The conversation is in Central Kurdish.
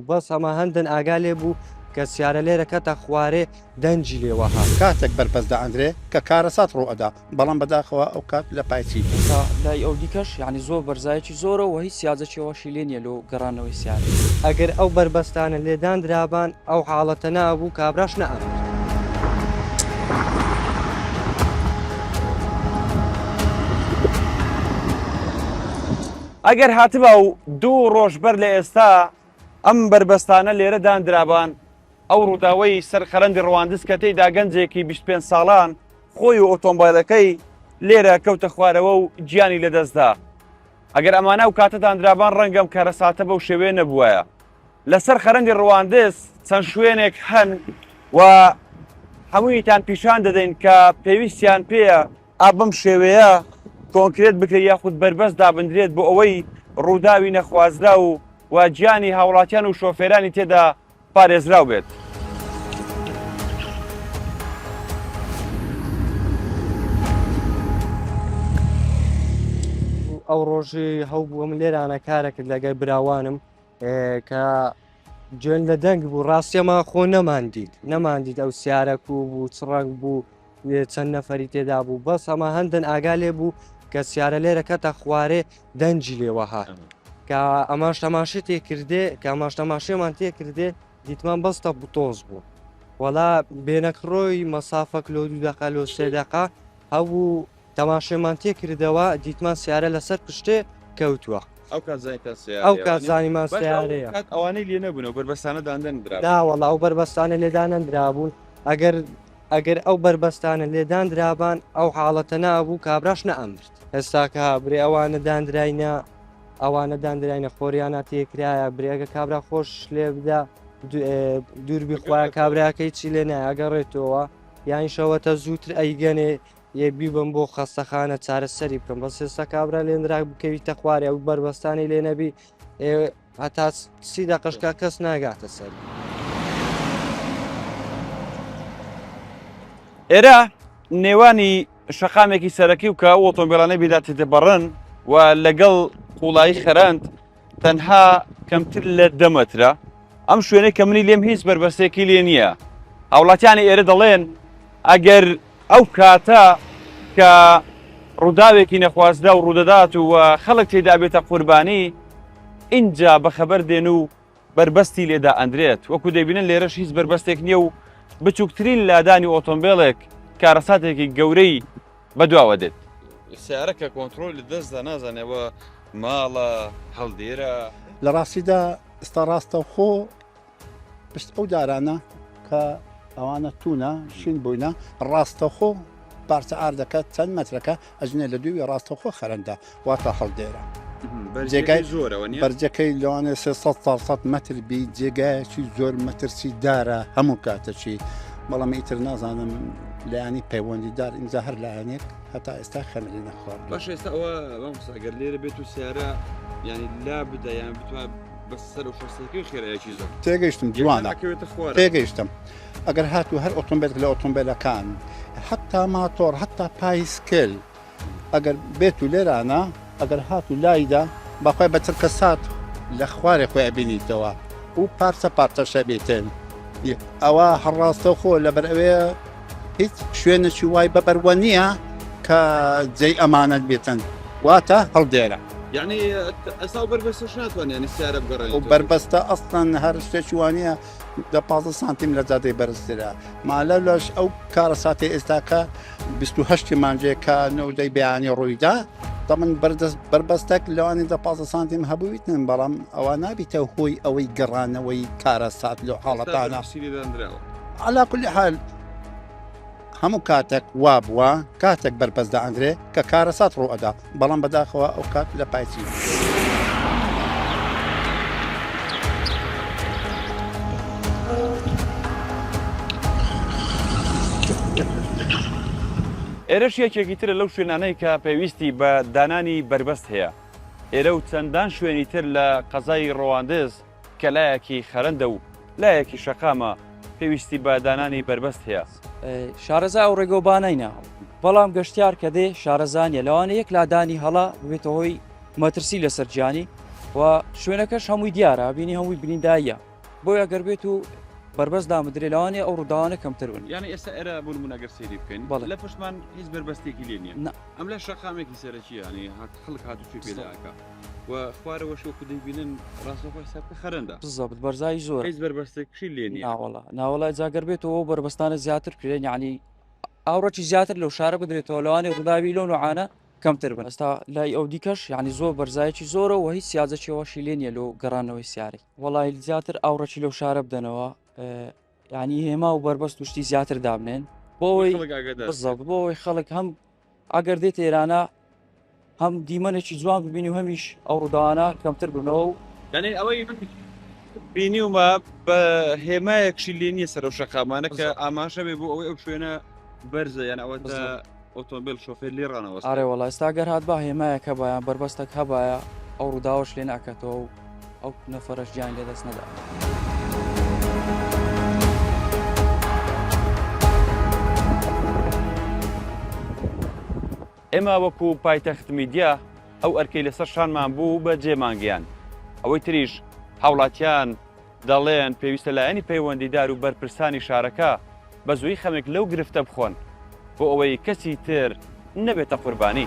بەس ئەمە هەندن ئاگا لێ بوو کە سیارە لێرە کەتە خوارێ دەنگی لێوە هات. کاتێک بەربەست دائەندرێ کە کارەسات ڕوو ئەدا، بەڵام بەداخەوە ئەو کات لە پایچی بوو. تا لای ئەو دیکەش یانی زۆر بەرزایەکی زۆرە و هیچ سیاجەکی واشی لێ نیە لۆ گەڕانەوەی سیارە. ئەگەر ئەو بەربەستانە لێداندرابان ئەو حاڵەتە نەئەبوو کابراش نەئەمرد. ئەگەر هاتبا و دوو ڕۆژ بەر لە ئێستا ئەم بەربەستانە لێرە داندرابان، ئەو ڕووداوەی سەر خەرەندی ڕواندز کە تێیدا گەنجێکی 25 ساڵان خۆی و ئۆتۆمبیلەکەی لێرە کەوتە خوارەوە و گیانی لەدەستدا. ئەگەر ئەمانە ئەو کاتە داندرابان ڕەنگە ئەم کارەساتە بەو شێوەیە نەبووایە. لەسەر خەرەندی ڕواندز چەند شوێنێک هەن و هەموویتان پیشان دەدەین کە پێویستیان پێیە ئا بەم شێوەیە کۆنکرێت بکرێت یاخود بەربەست دابندرێت بۆ ئەوەی ڕووداوی نەخوازراو و گیانی هاوڵاتیان و شۆفێرانی تێدا پارێزراو بێت. ئەو ڕۆژی هەبووە من لێرانە کارە کرد لەگەر براوانم کە جوێن لە دەنگ بوو ڕاستیەما خۆ نەماندیت نەماندیت ئەو سیارە کو بوو چ ڕەنگ بوو چەند نەفەری تێدا بوو بەس ئەمە هەندن ئاگا لێ بوو کە سیارە لێرە کەتە خوارێ دەنگی لێوە هات کە ئەماش تەماشی تێکردێ کە ئەماش تەماشێمان تێکردێ دیتمان بەستە بتۆز بوو وەڵا بێنەکڕۆی مەسافەک لۆ دوو دەقە لۆ سێ دەقە هەبوو تەماشێمان تێکردەوە دیتمان سیارە لەسەر پشتێ کەوتووە. ئەو کات زانیتان سەیارەیە ئەو کات زانیمان سەیارەیە. کات ئەوانەی لێ نەبوون ئەو بەربەستانە داندەندرا نا وەڵا ئەو بەربەستانە لێدانەندرابوون ئەگەر ئەگەر ئەو بەربەستانە لێداندرابان ئەو حاڵەتە نابوو کابراش نەئەمرد ئێستاکە برێ ئەوانە داندراینە ئەوانە داندراینە خۆریانە تێکرایە برێگە کابرا خۆش لێ بدا دووربی خوایە کابراکەی چی لێ نایگەڕێتەوە یان شەوەتە زووتر ئەیگەنێ یە بیبەم بۆ خەستەخانە چارەسەری بکەم بەس ئێستا کابرا لێنرا بکەویتە خوارێ ئەو بەربەستانی لێ نەبی هەتا سی دەقەشکا کەس ناگاتە سەر. ئێرە نێوانی شەقامێکی سەرەکی و کە ئەو ئۆتۆمبیلانەی بیدا تێدەپەڕن و لەگەڵ قوڵایی خەرەند تەنها کەمتر لە دە مەترە ئەم شوێنەی کە منی لێم هیچ بەربەستێکی لێ نییە هاوڵاتیانی ئێرە دەڵێن ئەگەر ئەو کاتە کە ڕووداوێکی نەخوازراو ڕوودەدات و خەڵک تێدا بێتە قوربانی ئینجا بەخەبەر دێن و بەربەستی لێدا ئەندرێت وەکو دەبینن لێرەش هیچ بەربەستێک نییە و بچووکترین لادانی ئۆتۆمبیلێک کارەساتێکی گەورەی بەدواوە دێت. سیارە کە کۆنترۆل لە دەستدا نازانێەوە ماڵە هەڵدێرە. لە ڕاستیدا ئستا ڕاستەوخۆ پشت ئەو دارانە کە ئەوانە تونە شین بووینە ڕاستەخۆ پارچە ئاردەکە چەند مەترەکە ئەژنێ لە دووی ڕاستەخۆ خەرەندە واتە هەڵدێرە جێگای زۆرەوە بەرجەکەی لەوانێ 300 متر بی جێگایەکی زۆر مەترسی دارە هەموو کاتەچی بەڵام ئیتر نازانم لایانی پەیوەندیدار ئینجا هەر لایەنێک هەتا ئێستا خەمری نەخوارد باش ئێستا ئەوە گەر لێرە بێت و سیارە ینی لا بدە یان بتوان بەسەر و شۆسەکەی خێرایەکی زۆر تێگەیشتم جوانە تێگەیشتم ئەگەر هاتوو هەر ئۆتۆمبیلێک لە ئۆتۆمبیلەکان حتا ماتۆڕ حتا پایسکل ئەگەر بێت و لێرانە ئەگەر هات و لایدا بەخوای بە چرکە سات لە خوارێ خۆی ئەبینیتەوە و پارچە پارچەشە بێتن ئەوە هەڕاستە خۆ لەبەر ئەوێ هیچ شوێنێکی وای بەبەروە نییە کە جێی ئەمانەت بێتن واتە هەڵدێرە. یعنی ئەسا و بەربەستەش ناتوانێت ینی سیارە بگەڕێت و بەربەستە ئەسڵەن هەر شتێکی وانە دە 15 سانتیم لە جادەی بەرزترە مالە لەش ئەو کارەساتی ئێستاکە 28 مانجێ کە نەودەی بەیانی ڕوویدا دەمن بەردەست بەربەستێک لەوانی دە 15 سانتیم هەبوویتن بەڵام ئەوە نابیتە هۆی ئەوەی گەڕانەوەی کارەسات لەو حاڵەتانە علا كل حال هەموو کاتێک وابووە کاتێک بەربەست دائەندرێ کە کارەسات ڕووئەدا بەڵام بەداخەوە ئەو کات لە پایچی. ئێرەش یەکێکی ترە لەو شوێنانەی کە پێویستی بە دانانی بەربەست هەیە. ئێرە و چەندان شوێنی تر لە قەزای ڕەواندز کە لایەکی خەرەندە و لایەکی شەقامە پێویستی بە دانانی بەربەست هەیە. شارەزا ئەو ڕێگەوبانەی نا، بەڵام گەشتیار کە دێ شارەزا نیە، لەوانەیە یەک لادانی هەڵە ببێتە هۆی مەترسی لەسەر گیانی و شوێنەکەش هەمووی دیارە، بینی هەمووی برینداییە. بۆیە گەر بێت و بەربەست دامدرێ لەوانەیە ئەو ڕووداوانە کەمتر بن. یانی ئێستا ئێرە بۆ نموونە گەر سەیری بکەین بەڵێ. لە پشتمان هیچ بەربەستێکی لێ نییە نا. ئەم لە شەقامێکی سەرەکیە یانی خەڵک هاتوچۆی پێدا ئەکا و خوارەوەش وەکو دەیبینن ڕاستەوخۆ حیساب بکە خەرەندە. بالضبط بەرزایی زۆرە. هیچ بەربەستێکشی لێ نییە. ناوەڵا ناوەڵا جا گەر بێتەوە ئەو بەربەستانە زیاتر بکرێن یانی ئاوڕێکی زیاتر لەو شارە بدرێتەوە لەوانەیە ڕووداوی لەو نوعانە کەمتر بن. ئێستا لای ئەو دیکەش یانی زۆر بەرزایەکی زۆرە و هیچ سیاجەکی واشی لێ نییە لۆ گەڕانەوەی سیارەی. وەڵی زیاتر ئاوڕەکی لەو شارە بدەنەوە ینی هێما و بەربەست و شتی زیاتر دابنێن بۆ ئەوەی بزەڵ بۆ ئەوەی خەڵک هەم ئەگەر دێت ئێرانە هەم دیمەنێکی جوان ببینی و هەمیش ئەو ڕووداوانە کەمتر بنەوە و یعنی ئەوەی من بینیومە بە هێمایەکشی لێ نییە سەر شەقامانە کە ئاماژە بێ بۆ ئەوەی ئەو شوێنە بەرزە یان ئەوە ئۆتۆمبیل شۆفێر لێ ڕانەوەستێ. ئەرێ وەڵا ئێستا گەر هاتبا هێمایەک هەبایە بەربەستەک هەبایە ئەو ڕووداوەش لێ ناکەتەوە و ئەو نەفەرەش گیانی لەدەست نەدا. ئێمە وەکو پایتەخت میدیا ئەو ئەرکەی لەسەر شانمان بوو بە جێمان گەیاند، ئەوەی تریش هاوڵاتیان دەڵێن پێویستە لایەنی پەیوەندیدار و بەرپرسانی شارەکە بە زوویی خەمێک لەو گرفتە بخۆن بۆ ئەوەی کەسی تر نەبێتە قوربانی.